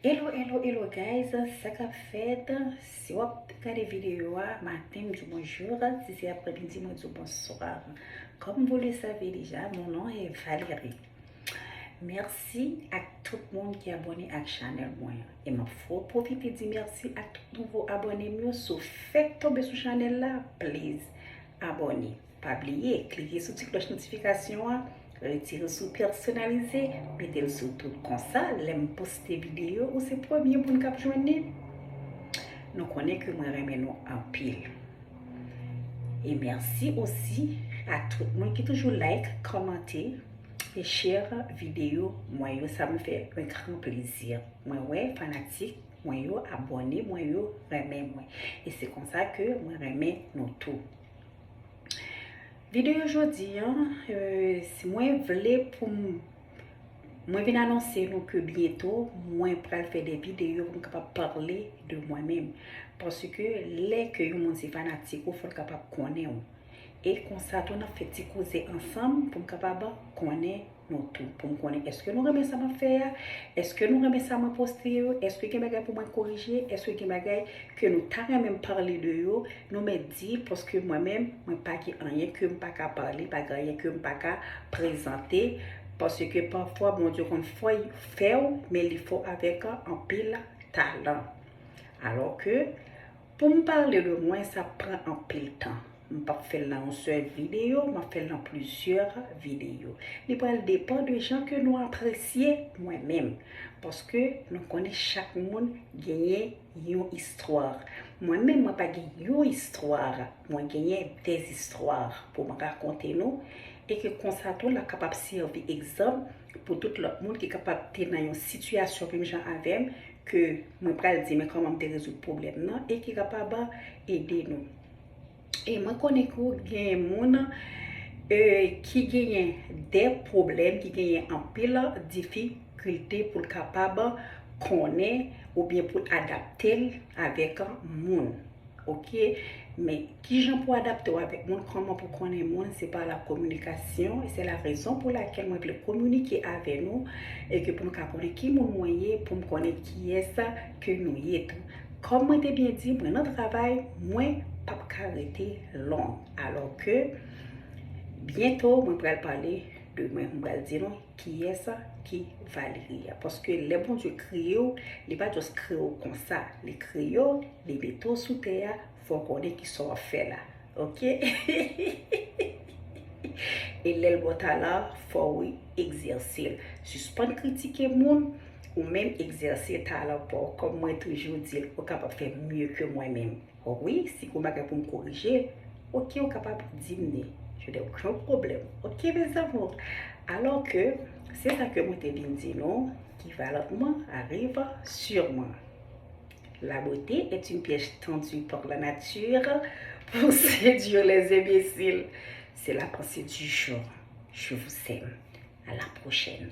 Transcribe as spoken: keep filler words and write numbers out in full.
Hello, hello, hello guys, sa k ap fèt? Si w ap gade videyo a maten, m di w bonjou. Si se aprèmidi, mwen di w bonswa. Comme vous le savez déjà, mon nom est Valérie. Mèsi ak tout moun ki abòne ak chanèl mwen an. E m ap fè pwofite di mèsi ak tout nouvo abòne m yo. Si w fèk tonbe sou chanèl la, please abòne. Pa bliye klike sou ti klòch notifikasyon an, retire sou pèsonalize, mete l sou tout. Konsa, lè m poste videyo, ou se premye moun k ap jwenn li. Nou konnen ke mwen renmen nou anpil. E mèsi osi a tout moun ki toujou like, kòmante e share videyo mwen yo. Sa m fè un grand plaisir. Mwen wè fanatik mwen yo, abòne mwen yo renmen mwen. E se konsa ke mwen renmen nou tou. Videyo jodi an, euh, si mwen vle pou m, mwen vin anonse nou ke byento mwen pral fè de videyo pou m kapab pale de mwen menm. Paske lè ke yon moun se fanatik ou, fò l kapab konnen w. E konsa tou, n ap fè ti koze ansanm pou m kapab konnen nou tou, pou m konnen èske nou renmen sa m ap fè a, èske nou renmen sa mwen poste yo, èske gen bagay pou mwen korije, èske gen bagay ke nou ta renmen m pale de yo. Nou mèt di, paske mwen menm, mwen pa gen anyen ke m pa ka pale, pa gen anyen ke m pa ka prezante, paske pafwa Bondye konn fè w, men li fè w avèk anpil talan. Alò ke, pou m pale de mwen, sa pran anpil tan. M p ap fè l nan yon sèl videyo, m ap fè l nan plizyè videyo. Li pral depann de jan ke nou apresye mwen menm. Paske nou konnen chak moun genyen yon istwa. Mwen menm, mwen pa gen yon istwa. Mwen genyen de zistwa pou m rakonte nou. E ke konsa tou, l ap kapab sèvi egzanp pou tout lòt moun ki kapab te nan yon sitiyasyon menm jan avè m, ke mwen pral di men kòman m te rezoud pwoblèm nan e ki kapab ede nou. E mwen konnen ke gen moun, euh, ki genyen de pwoblèm, ki genyen anpil difikilte pou l kapab konnen oubyen pou l adapte l avèk moun. Oke? Men kijan pou adapte w avèk moun, kòman pou konnen moun, se pa la kominikasyon. E se la rezon pou lakèl mwen vle kominike avè nou e ke pou nou ka konnen ki moun mwen ye, pou m konnen kiyès ke nou ye tou. Kòm mwen te byen di, mwen nan travay, mwen p ap ka rete long. Alò ke byento, mwen pral pale de mwen, mwen pral di nou kiyès ki Valerie a. Paske lè Bondye kreye w, li pa just kreye w konsa. Li kreye w, li mete w sou tè a, fò w konnen kisa w ap fè la. Oke? E lè l ba w talan, fò w egzèse l. Sispann kritike moun, ou menm egzèse talan pa w. Kòm mwen toujou di l, ou kapab fè mye ke mwen menm. Wi, si gon bagay pou m korije, oke, ou kapab di m li. Je n'ai aucun problème. Oke, mes amours. Alò ke, se sa ke mwen te vin di nou, ki va lentement arrive sûrement. La beauté est une piège tendue par la nature pour séduire les imbéciles. C'est la pensée du jour. Je vous aime. À la prochaine.